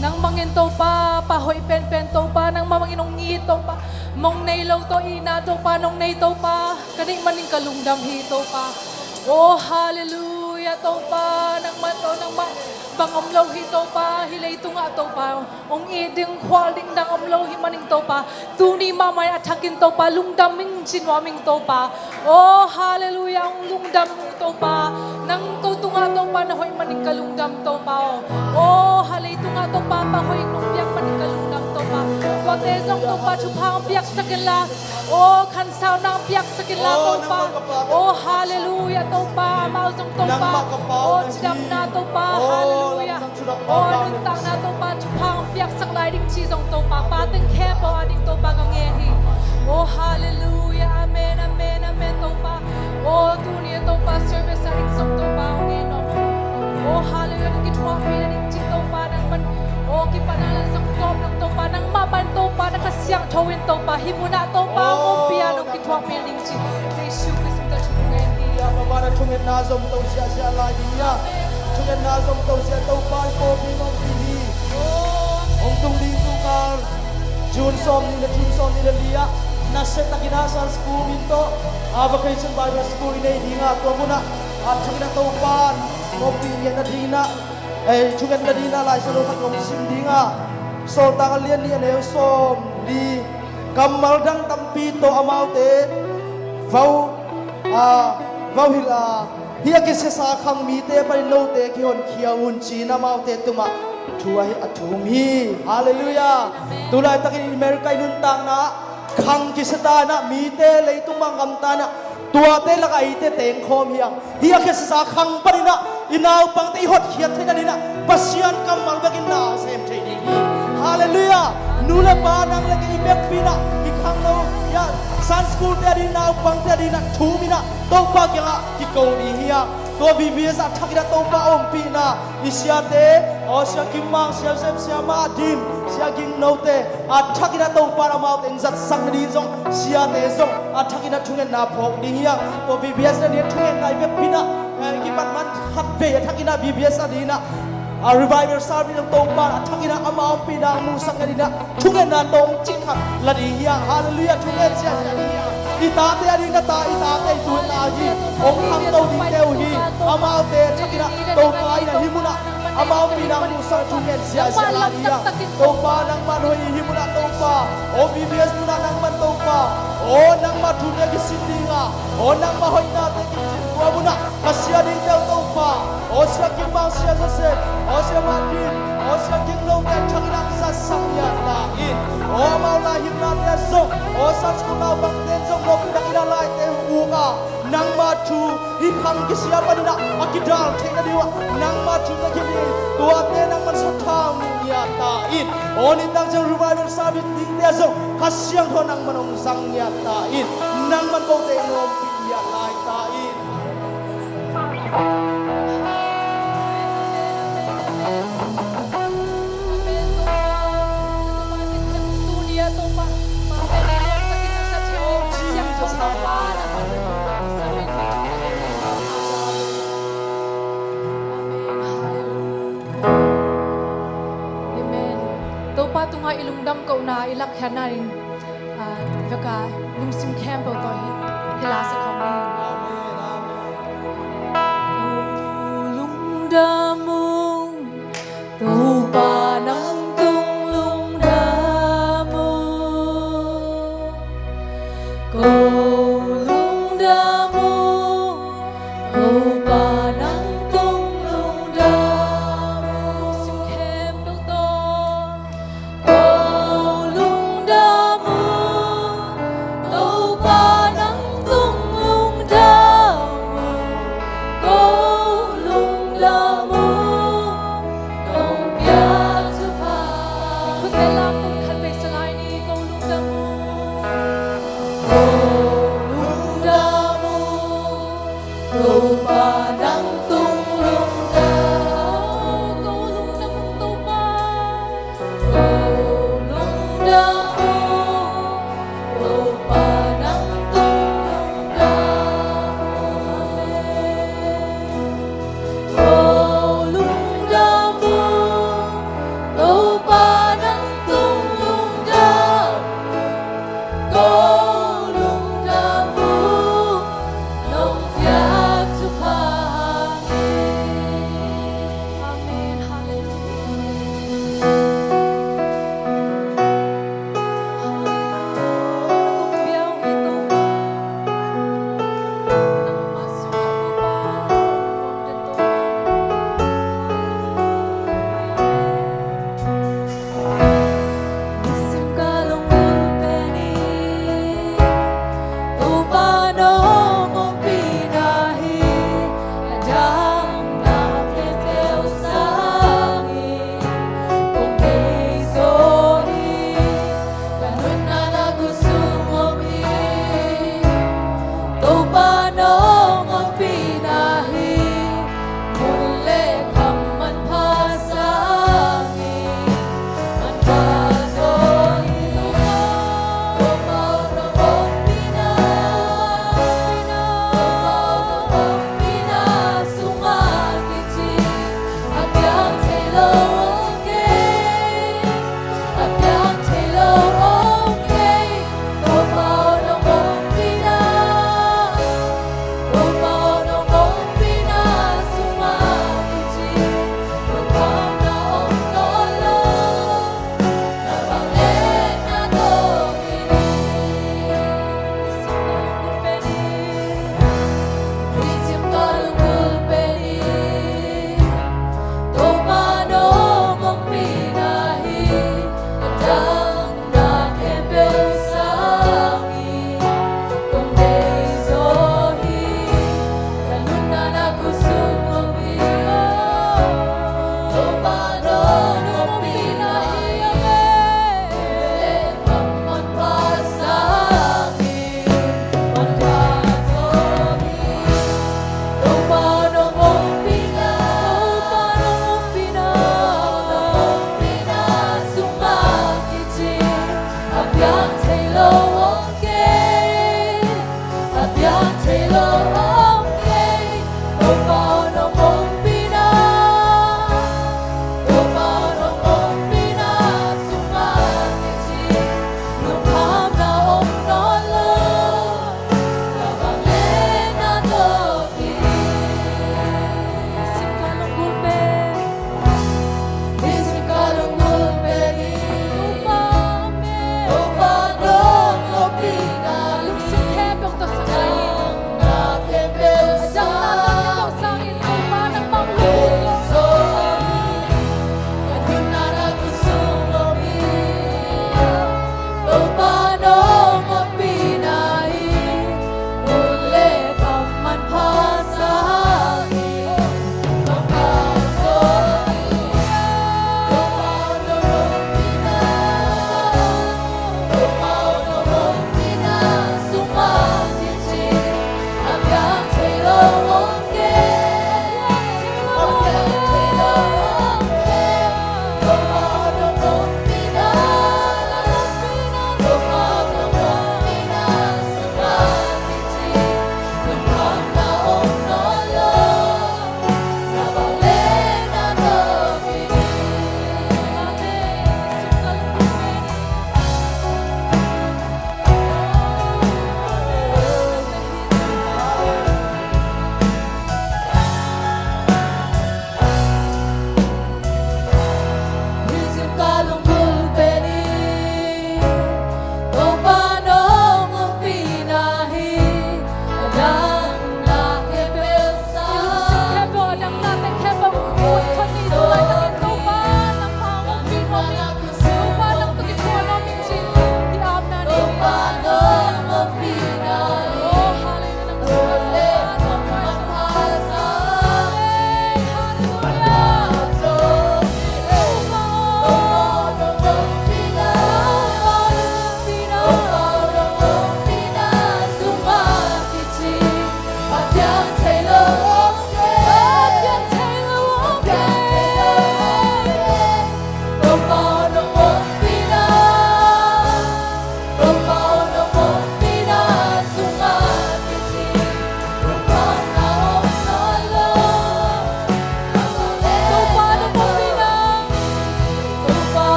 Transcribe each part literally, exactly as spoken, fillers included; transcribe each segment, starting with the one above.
Nangmah bangin Topa, pa hoih penpen Topa, nangmah bangin hong it Topa. Mong nei lo tawh itna Topa nong nei Topa, ka neih manin ka lungdam hi Topa. Aw halleluiah Topa, nangmah tawh nangmah bang om lo hi Topa, hih leitungah Topa hong it ding khual ding dang om lo hi manin Topa, tuni mahmah a thakin Topa lungdam ing, ci nuam ing Topa. Aw halleluiah, hong lungdam ing Topa. Nang ko tungah Topa na hoih manin ka lungdam Topa aw. Aw ha leitungah Topa pa hoih nong piak manin ka lungdam Topa. Tuate zong Topa thupha hong piaksak inla, aw khansauna hong piaksak inla Topa. Aw halleluiah Topa, amau zong Topa, aw cidamna Topa, halleluiah. Aw nuntakna Topa thupha hong piaksak lai ding ci zong Topa, pa teng khempeuh a ding Topa ka ngen hi. Aw halleluiah, amen, amen, amen Topa. Aw tuni a Topa service a ding zong Topa hong ngen nuam. Aw halleluiah, na kithuahpih na ding ci Topa nangman, aw kipana lan zong tawp nang Topa, nangmah pan Topa na Kha Siangtho in Topa hih munah Topa hong ompih a nong kithuahpih na ding ci. Jesu Khrist min tawh thu ngen hi. Ia mama na thungetna zong to ziahziah lai ding ia. Thungetna zong to ziah Topa i pawlpi ngawng pi hi. Hong tung ding tukal June sawm nih le thum sawm nih le li ah na setakin a Sunday school min tawh a vacation Bible school i nei ding a, tua munah a thakin a Topa ngawng pi ngiatna ding inah, ei thungetna ding inah Lai Siangtho khat hong sim ding a, Sawltak a lian nih a neu sawm li. Kammal dang tampi tawh amaute vau a vau hilh a, hih a kisiasa khang mite panin note kihonkhia un ci-in amaute tungah thu ahi a thum hi. Halleluiah. Tulaitakin America i nuntakna ah khang kisia ta inah mite leitung bang gamta inah tuate lakah eite tengkhawm hi hang. Hih a kisiasa khang paninah i naupangte i hotkhiat theihna dinah Pasian kammal bekin na sem thei ding hi. Halleluiah. Nu le pa nang le kei i vekpi inah i khangno ia Sunday school te a ding naupangte a dinah thum inah Topa kiangah kiko ding hi hang. Tua V B S a thakinah Topa ompihna i siate, aw Sia Kim Mang, Sia Joseph, Sia Ma Dim, Sia Ging note a thakinah Topa in amaute in zatsak nading zong siate zong a thakinah thungetna phawk ding hi hang. Tua V B S na dinah thungetna i vekpi inah eh, i kipat man khat vei a thakinah V B S a dinah a revival service zong Topa a thakinah ama ompihna musak nadinah thungetna tawmcik khat la ding hi hang. Halleluiah, thungen ziahziah ding hi hang. I tate a ding na ta, i tate i tuitna hi. Hong khangto dingte uh hi. Amaute thakinah Topa in a hih munah ama ompihna musak thungen ziahziah la ding hi hang. Topa nangman hoih hih munah Topa, aw V B S munah nangman Topa, aw nangmah thute kisin ding a, aw nangmah hoihnate kisin tua munah ka sia dingte uh Topa, aw Sia Kim Mang, Sia Joseph, aw Sia Ma Kim, aw Sia Ging note thakinah zatsak ngiat ta in. Aw amau laihilhnate ah zong, aw Sunday school naupangte in zong noptakin a laite uh uk a, nangmah thu hih khang kisia paninah a kidal theihna ding uh ah nangmah thu na kibit tuate nangman sathau ngiat ta in. Aw nitak ciang revival service dingte ah zong Kha Siangtho nangman hong zang ngiat ta in. Nangman kote in hong ompih ngiat lai ta in. Amen. Topa tungah i lungdam kohna i lakkhiatna in, ah, veka lungsim khempeuh tawh hi, hi la sa khawm ni. Amen, amen. Ko lungdam ung, Topa nang tung lungdam ung. Ko lungdam ung, Topa nang tung lungdam ung. Lungsim khempeuh tawh. Ko lungdam ung, Topa nang tung lungdam ung. Ko lungdam ung,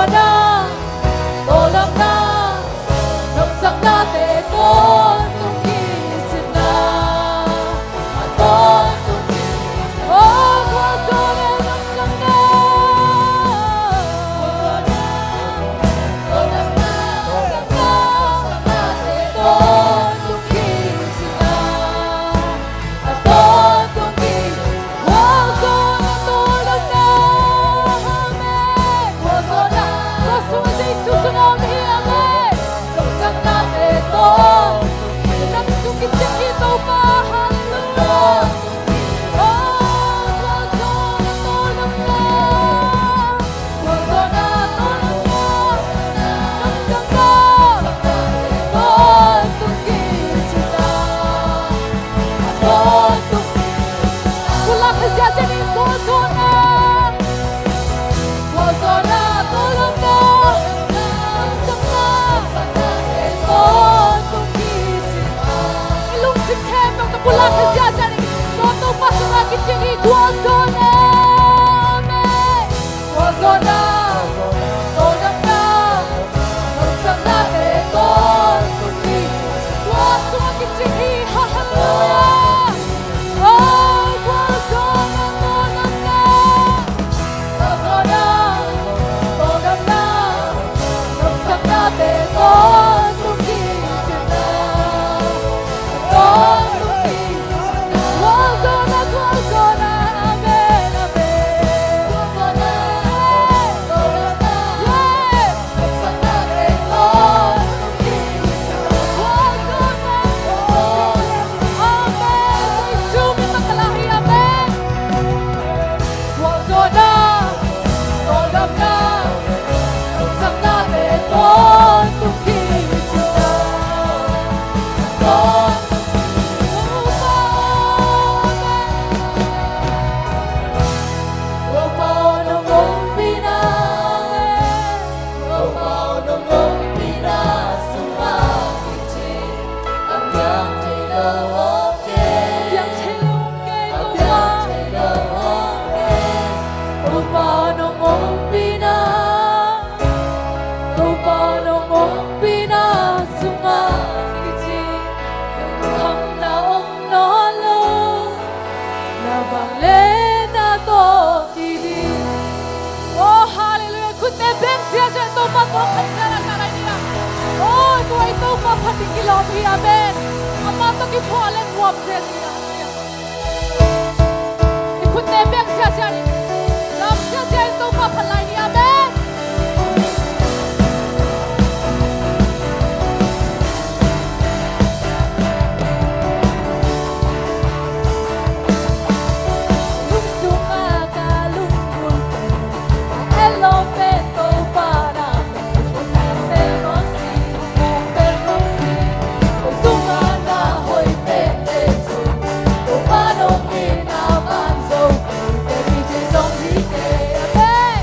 Tawldamna, tawldamna, nopsaknate tawntung kicin na. A tawntung kicin na. Oh, gualzawhna, nopsakna. Tawldamna, tawldamna, nopsaknate tawntung kicin na. A tawntung kicin. Gualzawhna, tawldamna. Amen. Gualzawhna. Kua sungah Jesu sunga om hi. Amen. Nopsaknate tawntung. Nang sung kicing hi Topa. Halleluiah. Oh, gualzawhna, tawldamna. Lungsim khempeuh tawh pulak khia ziahziah ning. Tua Topa sungah kicing hi, gualzawhna. Amen. Gualzawhna, tawldamna, nopsaknate tawntung hi. Tua sungah kicing hi. Halleluiah. Oh, gualzawhna, tawldamna. Gualzawhna, tawldamna, nopsaknate tawntung kicin na. Tawntung kicin na. Gualzawhna, gualzawhna. Amen, amen. Gualzawhna, tawldamna, nopsaknate tawntung kicin na. Gualzawhna. Amen. Jesu min tawh ka la hi. Amen. Gualzawhna, tawldamna, nopsaknate tawntung kicin na. Tawntung kicin na. Topa aw, nong ompihna, Topa aw, nong ompihna sungah kicing a piang thei lo om kei. Piang thei lo om kei, Topa. A piang thei lo om kei. Topa aw, nong ompihna, Topa aw, nong ompihna sungah kicing khamna om nawn lo. Na bang le na tawh kiding. Oh, halleluiah. Khutte beng ziahziah in Topa tawh khat ciat a ka lai ni a. Oh, tua i Topa phat ding kilawm hi. Amen. Amah tawh kiphuah leng huam zel hi. Amen. I khutte beng ziahziah in, lam ziahziah in Topa phat lai ni. Amen. Lungsungah ka lunggulh pen, a etlawm pen Topa na, a tel nuam si, a kong tel nuam si, kong tungah na hoih pen Jesu, Topa nong itna man zo, teci ci zong hi kei. Amen.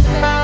Amen.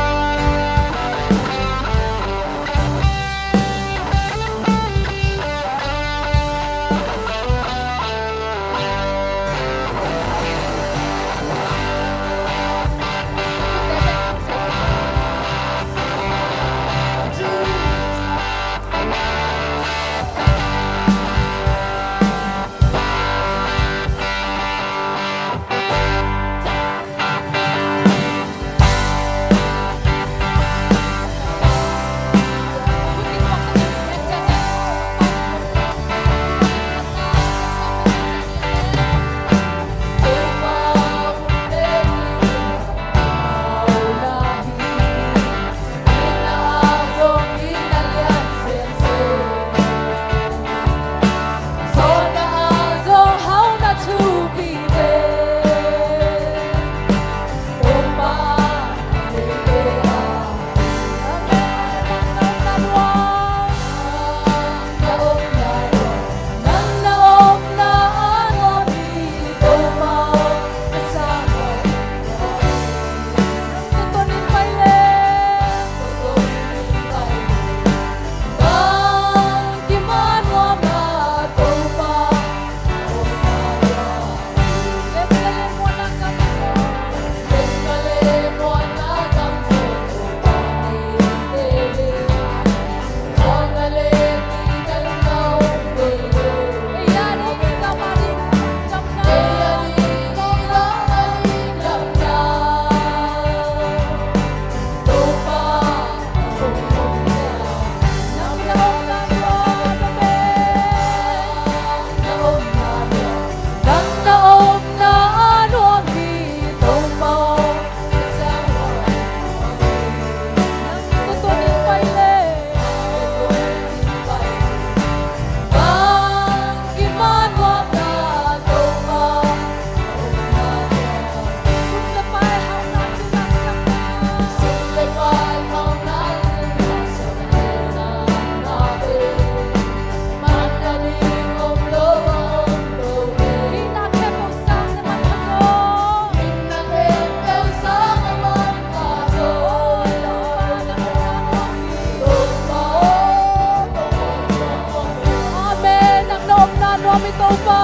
Nang na omna nuam hi, Topa.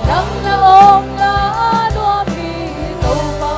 Nang na omna nuam hi, Topa.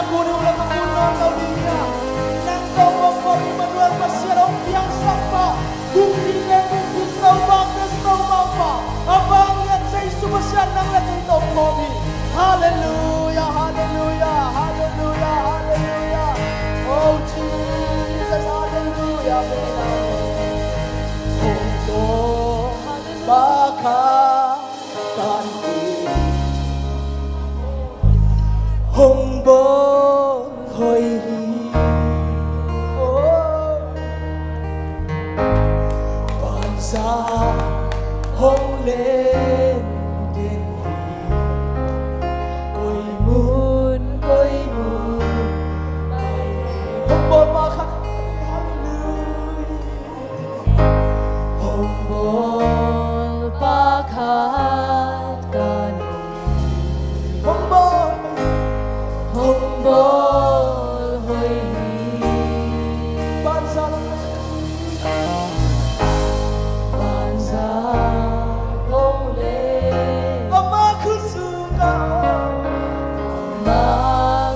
Kuni uh la ka kun nawn lo ding hi a. Nang tawh kong kong Immanuel Pasian hong piangsak pah, kong ding leh kong ding Topa, Khristo Topa, a vanglian Jesu Pasian nang leh kong tawh kong hi. Halleluia, halleluia, halleluia, halleluia. Oh Jesus, halleluia, amen, amen. Hong bawl, halleluia. Pakhat kan hi, hong bawl hoih hi. Oh. Vanzat hong len den hi. Koi mun, koi mun, hong bawl pakhat. Halleluia. Hong bawl pakhat kan hi. Hong bawl, hong bawl hoih hi. Vanzat, vanzat hong len. Ama khut sung ka om. Ama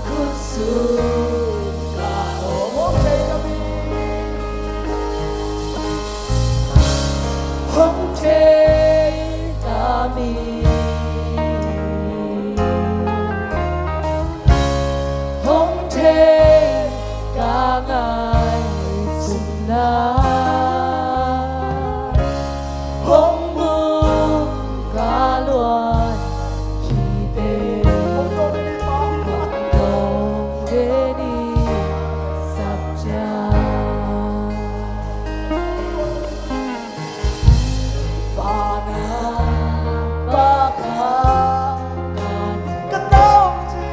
khut sung ka om. Hong thei ka mi. Hong thei ka mi. Hong thei ka ngaihsutna. Hong bum ka luat hi teh. Hong dong den hi, sapcia. Vana pakhat ka ta hong ci.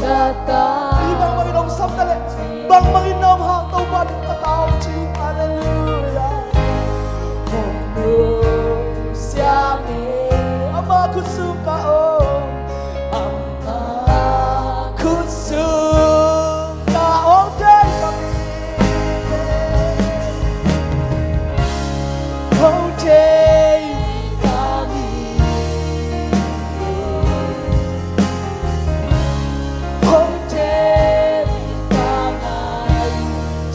Ka ta. Hi, bangbangin hong sam ta leh, bangbangin na om hang Topa, ka ta hong ci. Halleluia. Hong nusia mi. Ama khut sung ka om. Ama khut sung ka om. Hong thei ka mi. Hong thei ka mi. Hong thei ka ngaihsutna.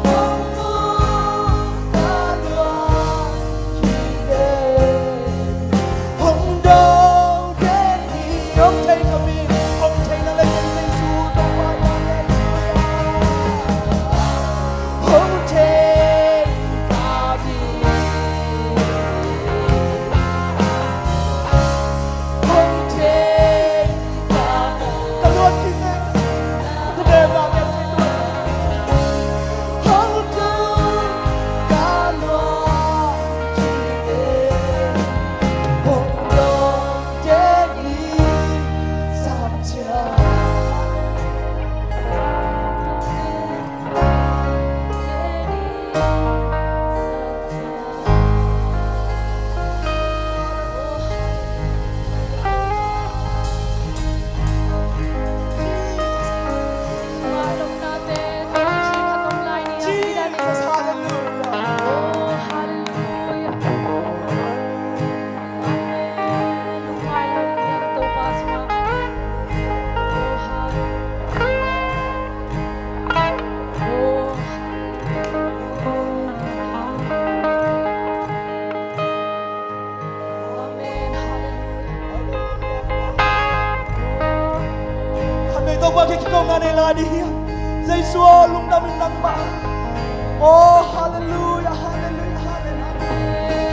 Hong bum ka luat hi teh. Hong dong den hi. Hong thei ka mi. Hong thei na leh kei Jesu Topa. Hong thei ka mi. Hong thei ka mi. Ka luat kik leh. Ka luat kik leh. Amen. Halleluia. Khatvei Topa kiang kiko ngah nei lai ding hi. Jesu aw, lungdam ing nangmah. Oh, halleluia, halleluia, halleluia.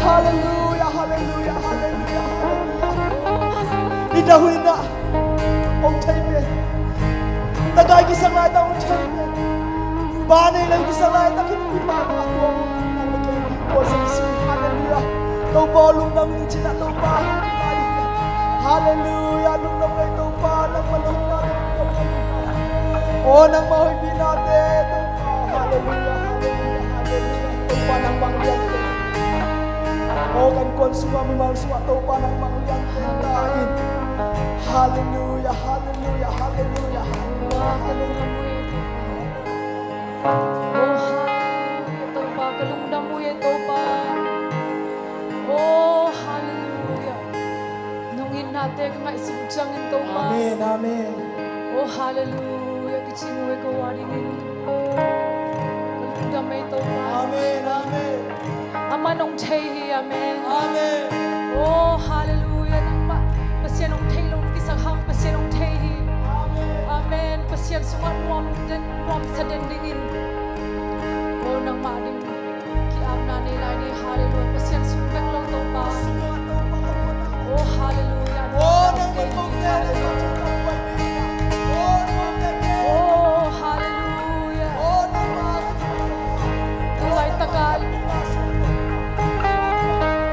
Halleluia, halleluia, halleluia, halleluia. I dah hun in ah hong thei pen. Takai kisak laitak hong thei pen. Pa nei leh kisak laitak in i pa pa tua hong thei pen. Tua Jesu, halleluia. Topa lungdam ing ci-in ah Topa. Halleluia, lungdam ing Topa, nangmah lungdam ing Topa. Oh, nangmah hoihpihnate Topa. Halleluia, halleluia, halleluia. Topa nangmah lian. Oh, kan kuan sungah, mimal sungah Topa nangmah lian. Halleluia, halleluia, halleluia, halleluia. Oh, halleluia, Topa, ka lungdam uh hi, Topa. Oh, halleluia. Te ka ngaihsun ciangin Topa. Amen, amen. Oh, halleluia, kicing uh e ko a dingin. Ka lungdam ei Topa. Amen, amen. Aman hong thei hi, amen. Amen. Oh, halleluia, nangmah Pasian hong thei lo kisak hang, Pasian hong thei hi. Amen. Amen. Pasian sungah nuam den, nuamsa den dingin. Oh, nangmah ding ki-apna nei lai ni, halleluia. Pasian sung bek lo Topa. Oh, halleluia. Oh, halleluia. Tu laitak ah. Amen.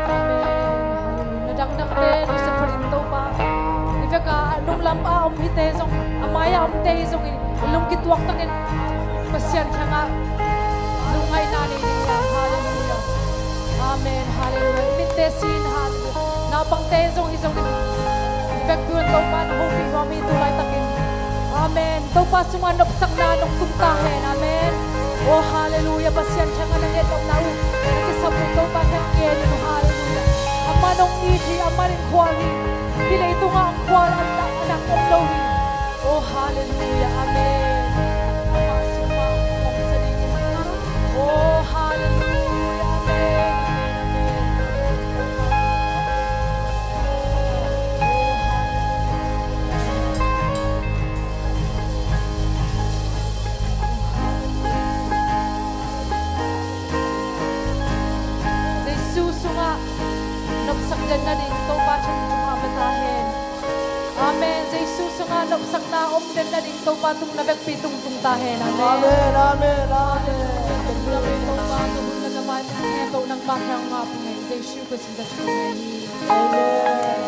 Halleluia. Na dangdangte nusia pha ding Topa. I vek a nunglam a om hite zong, a mai a omte hi zongin, i lung kituak tangin Pasian kiangah lungngaihna nei ding hi. Halleluia. Amen. Halleluia. I mitte sin, halleluia. Naupangte zong hi zongin, i vekpi un Topa na hopih nuam hi tu laitakin. Amen. Topa sungah nopsakna nong tung ta hen. Amen. Oh, halleluia. Pasian kiangah na ngetnopna uh na kisam uh Topa kiang gen in. Halleluia. Amah nong it hi, amah in khual hi. Hih leitungah ang khual a nak, a nak om lo hi. Oh, halleluia. Amen. Amah sungah hong sa ding hi. Oh, halleluia. Amen. Amen. Amen. Jesu sungah nopsak den nading Topa thum thum a pia ta hen. Amen. Jesu sungah nopsakna om den nading Topa tung na vekpi tung tung ta hen. Amen. Amen, amen, amen. Topa, ka hun le ka vai, ka khempeuh nangmah kiang ngap ing. Jesu Khrist in ka thum hi. Amen.